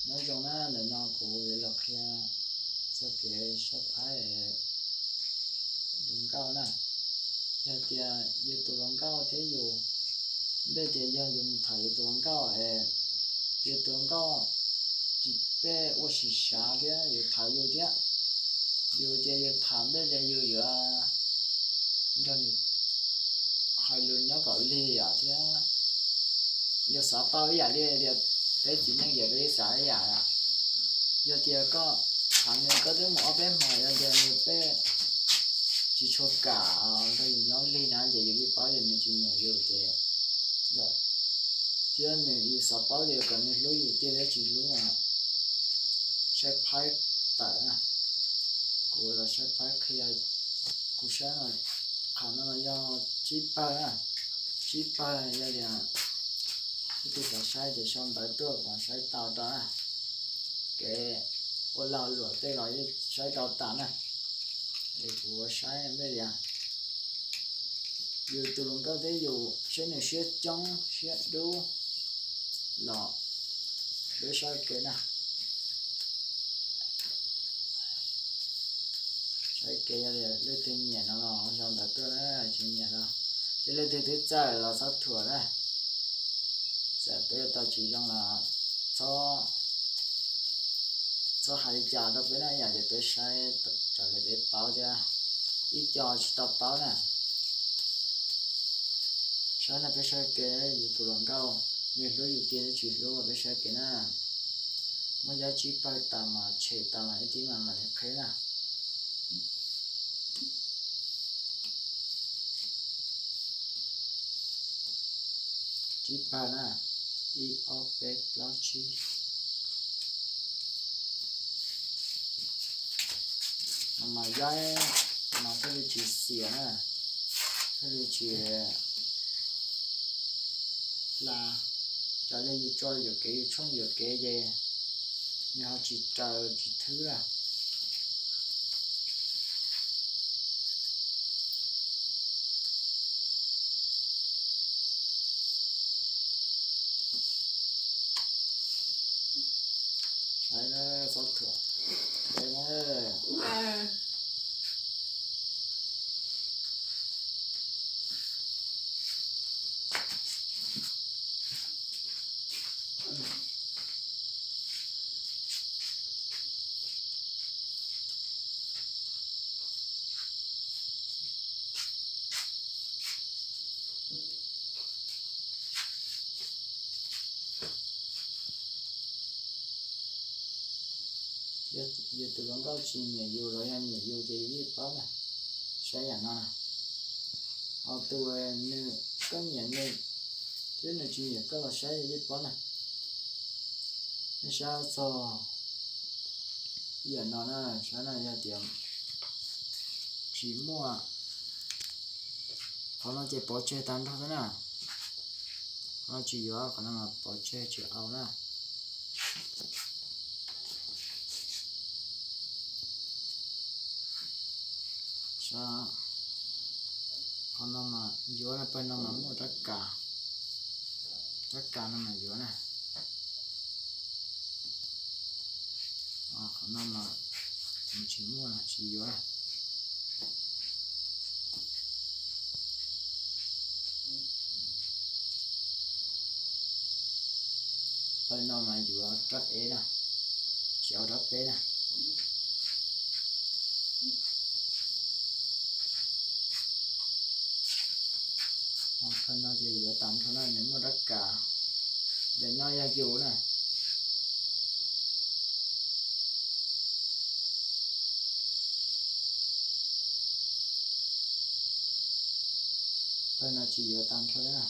Nyob zoo na, ntawm no kuv yuav los qhia txoj kev saib phaib hluas nkauj na. Yog tias yus tus hluas nkauj thiab yus, npej tias yog yus mus tham yus tus hluas nkauj es yus tus hluas nkauj tsis peb ua sim sav thiab yus tham yus thiab, yus tias yus tham npej tias yus yuav nrog nws hais lus nyob kom lig thiab yus xav tau ib yam li tias peb txiv neej ces peb xav ib yam. Yog tias koj tham nws koj twb mus ob peb hmos yog tias nws peb tsis tshua kam nrog yus nyob lig na ces yus yeej paub tias nws tsis nyiam yus ces, thiab nws yus xav paub tias kom nws hlub yus tiag thiab tsis hlub. Saib phaib tawm na, kuv los saib phaib qhia, kuv saib no, qhov no yog tsib pawg na, tsib pawg yog tias ib tug xav saib ces sau ntawv tuaj kom saib tau rau na. Kev ua lag luam tej los yeej saib tau tas na. Es kuv saib npej tias yus tus hluas nkauj thiab yus seb nws siab coob siab dub los peb saib kev na. Saib kev yog leej twg nyiam no los sau ntawv tuaj na, tsis nyiam no ces leej twg twb txawj los txhob thuam na. Txawm peb tau tsis zoo los txhob, txhob hais li cas rau peb na, ib yam ces peb saib raws li peb paub thiab, ib co tsis tau paub na. Saib no peb saib kev yus tus hluas nkauj nws hlub yus tiag thiab tsis hlub, peb saib kev na. Muab yaib tsib pawg tas mas tshem tas mas ib tib mas mam li qheb na. Tsib pawg na, ib ob peb plaub tsib. No mas yaib mas thiaj li tsis xiam na, thiaj li tsis hla. Raws li yus tso yuam kev, yus tshooj yuam kev ces nws ho tsis raws tsis thwb na. Saib na, txhob thuam, saib na. Yus tus hluas nkauj tsis nyiam yus los yog nyiam yus ces yus yeej paub na. Saib yam no na, ho tus nws, koj nyiam nws thiab nws tsis nyiam koj los saib yus yeej paub na. Nej saib txog yam no na, saib no yog tias tsis muaj, qhov no ces pov tseg tag nrho xwb na. Qhov no tsis yuav, qhov no mas pov tseg tsis au na. Qhov no mas yuav na, pawg no mas muaj rab kav, rab kav no mas yuav na. Qhov no mas tsis muaj tsis yuav na. Pawg no mas yuav rab ev na, tsis au rab peb na. Pawg no ces yuav tas nrho na, nws muaj rab kav. Ntawm no yog yus na. Pawg no tsis yuav tas nrho na,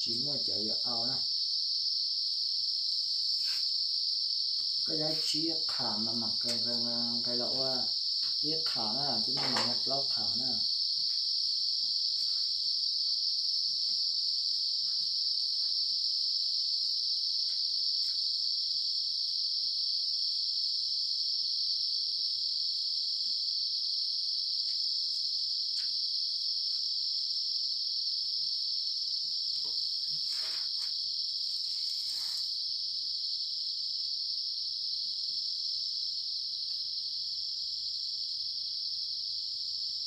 tsis muaj cov yuav au na. Koj yuav tsib qham mas mam nqes los ua ib qham na, twb muaj yog plaub qham na.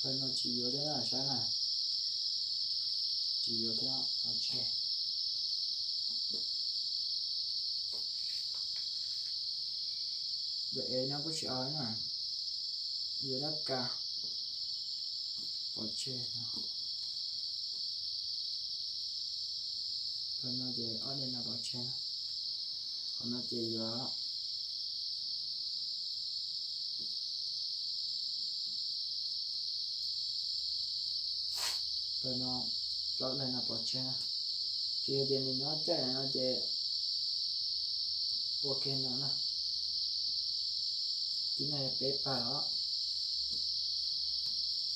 Pawg no tsis yuav thiab na, saib na, tsis yuav thiab, pov tseg. Daim E no kuj tsis au na, yuav dab ka, pov tseg no. Pawg no ces ob daim no pov tseg na, qhov no ces yuav pawg no, plaub daim no pov tseg na. Tsis yog tias nws nyob caij no ces ua kiag no na. Tib no yog peb pawg os.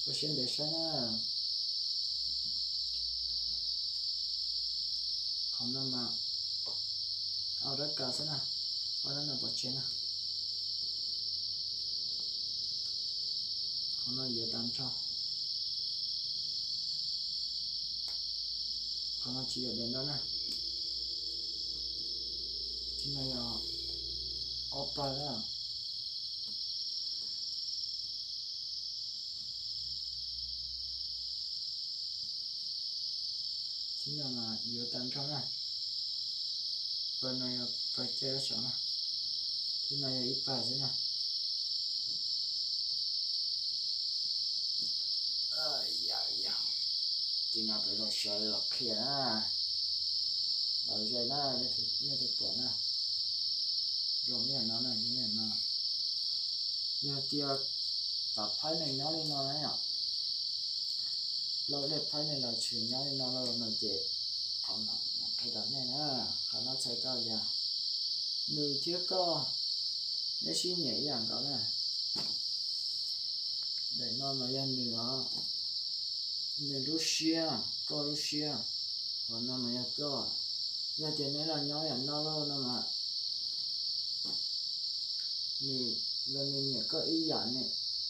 Ua siab ntev saib na. Qhov no mas au dab ka xwb na, ob dab no pov tseg na. Qhov no yuav tag nrho. Qhov no tsis yog daim no na. Tib no yog ob pawg na. Tib no mas yuav tag nrho na. Pawg no yog pawg caij dab tsi na. Tib no yog ib pawg xwb na. Tim no peb los sawv los qhia na, los ze na, nej thiaj pom na. Zoo li no na, zoo li no. Yog tias tam phaib neeg nyob li no na yom, plaub daim phaib neeg los tsis nyob li no lauj no ces qhov no qhia rau nej na, qhov no txhais tau tias nws thiab koj neb sib nyiam ib yam nkaus na. Daim no mas yog nws os, nws lub siab, koj lub siab, qhov no mas yog koj. Yog tias neb los nyob yam no lauj no mas nws los nws nyiam koj ib yam,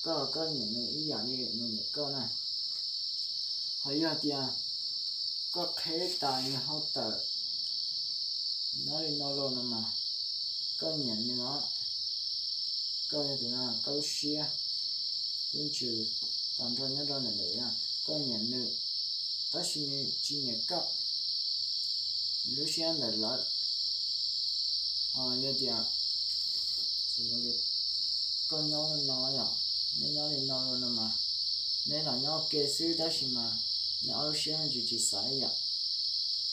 koj los koj nyiam nws ib yam li nws nyiam koj na. Ho yog tias koj qheb tas nws ho tawm nyob li no lauj no mas koj nyiam nws os. Koj yog tus no koj lub siab, lub ntsws tag nrho nyob rau ntawm ntawm, koj nyiam nws tab sis nws tsis nyiam koj, nws lub siab ntawm lawv. Ho yog tias koj nyob li no yom, neb nyob li no no mas neb los nyob ua ke xwb tab sis mas neb ob lub siab nws tsis xav ib yam,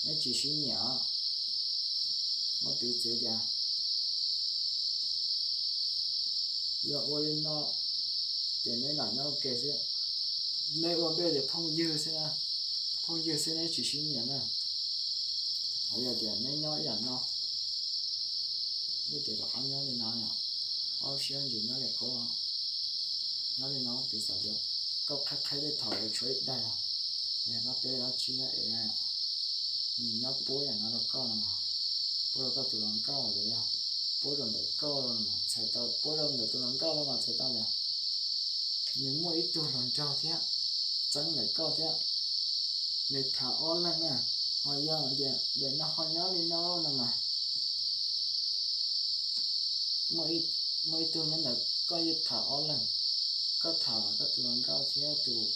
neb tsis sib nyiam os. Muab piv txwv tias yog ua li no ces neb los nyob ua ke xwb, neb ua npe tias phooj ywg xwb na, phooj ywg xwb neb tsis sib nyiam na. Ho yog tias neb nyob ib yam no, neb tias rov qab nyob li no, ob lub siab ntsis nyob li qub, nyob li no piv xam tias koj qhib qhib tej thaum tshuav ib daig, yog dab peb dab tsib dab ev, nws nyob puab yam no rau koj no, puab rau koj tus hluas nkauj los yog puab rau ntawm koj los mas txhais tau, puab rau ntawm tus hluas nkauj los mas txhais tau tias nws muaj ib tug hluas nraug thiab, txeeb ntawm koj thiab, nws tham ob leeg na. Ho yog tias ntawm no ho nyob li no no mas muaj ib tug nyob ntawm koj yeej tham ob leeg, koj tham koj tus hluas nkauj thiab tus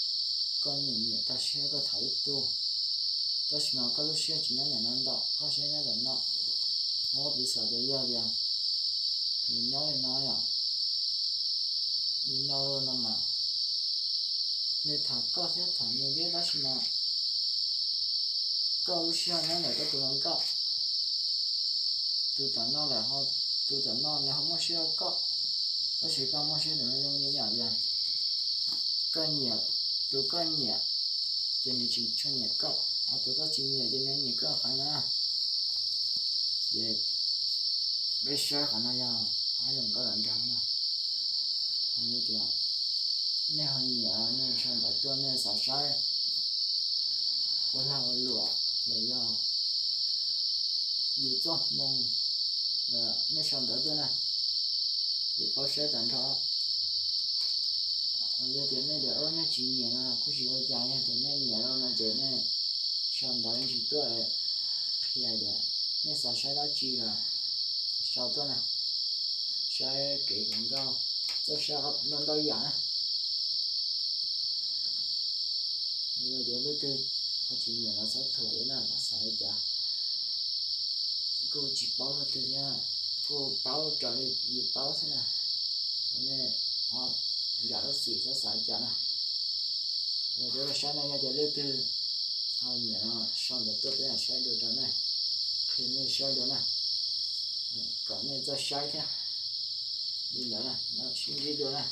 koj nyiam nyiam tag siab koj tham ib tug, tab sis mas koj lub siab tsis nyob ntawm no ntau, koj siab nyob ntawm no. Muab piv xam tias yog tias nws nyob li no yom, li no no mas nws tham koj thiab tham nws thiab tab sis mas koj lub siab nyob ntawm koj tus hluas nkauj. Tus tom no lawm ho, tus tom no nws ho muaj siab rau koj, tab sis koj muaj siab rau nws zoo li yam tias koj nyiam, tus koj nyiam ces nws tsis tshua nyiam koj, ho tus koj tsis nyiam ces nws nyiam koj heev na. Ces peb saib qhov no yog pab zoo nkauj los nraug na. Hais tias nej ho nyiam nej sau ntawv tuaj, nej xav saib ua lag ua luam los yog yus txoj hmoo, nej sau ntawv tuaj na, yus paub saib tag nrho. Yog tias nej tias nej tsis nyiam no kuj tsis ua cas, yog tias nej nyiam lawm no ces nej sau ntawv ntsis tuaj qhia tias nej xav saib dab tsi los sau tuaj na. Saib kev hluas nkauj, txawj saib ntau ntau yam na. Yog tias leej twg ho tsis nyiam los txhob thuam li na, txhob xav li cas. Kuj tsis paub leej twg thiab, kuj paub raws li yus paub xwb na. Thov nej ho zam lub txim txhob xav li cas na. Yog tias saib no, yog tias leej twg ho nyiam no sau ntawv tuaj peb mam saib dua rau nej, qhia nej saib dua na, kom nej txawj saib thiab. Li ntawd na, sib ntsib dua na.